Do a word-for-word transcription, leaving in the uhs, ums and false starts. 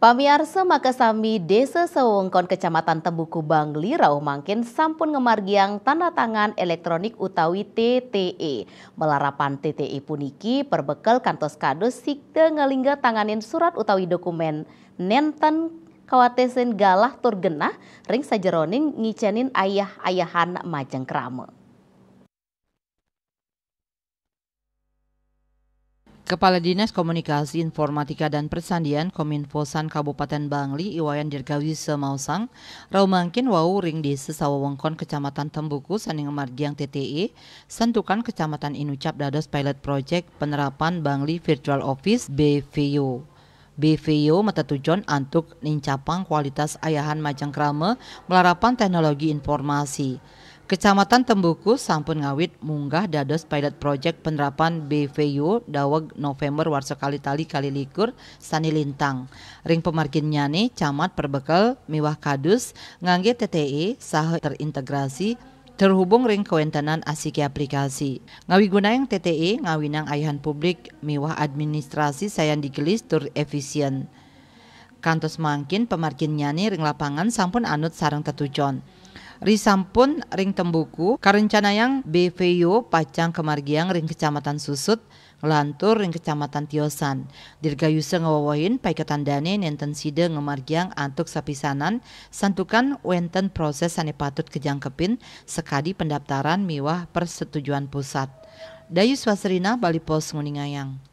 Pamiarsa, makasami désa sawewengkon Kecamatan Tembuku Bangli rauh mangkin sampun ngamargiang tanda tangan elektronik utawi T T E. Malarapan T T E puniki perbekel kantos kados sida ngalingga tanganin surat utawi dokumen nénten kawatesin galah tur genah ring sajeroning ngicenin ayah-ayahan majeng krama. Kepala Dinas Komunikasi, Informatika, dan Persandian Kominfo San Kabupaten Bangli, I Wayan Dirgawisa maosang, rauh mangkin wau ring désa sawewengkon Kecamatan Tembuku sané ngamargiang T T E, santukan Kecamatan Inucap dados pilot project penerapan Bangli Virtual Office, B V O. B V O matetujon antuk nincapang kualitas ayahan majeng krama malarapan teknologi informasi. Kecamatan Tembuku sampun ngawit munggah dados pilot project penerapan B V O daweg November warsa kalih tali kalih likur sané lintang. Ring pamarginnyané, camat perbekel miwah kadus nganggé T T E saha terintegrasi terhubung ring kawéntenan asiki aplikasi. Ngawigunayang T T E ngawinang ayahan publik miwah administrasi sayan digelis tur efisien. Kantos mangkin pamarginnyané ring lapangan sampun anut sareng tetujon. Risampun ring Tembuku, karencanayang B V O pacang kamargiang ring Kecamatan Susut, nglantur ring Kecamatan Tiosan. Dirgayusa ngawewehin paiketan dané nénten sida ngamargiang antuk sapisanan, santukan wénten proses sané patut kajangkepin sakadi pendaftaran miwah persetujuan pusat. Dayus Wasrina, Bali Post, nguningayang.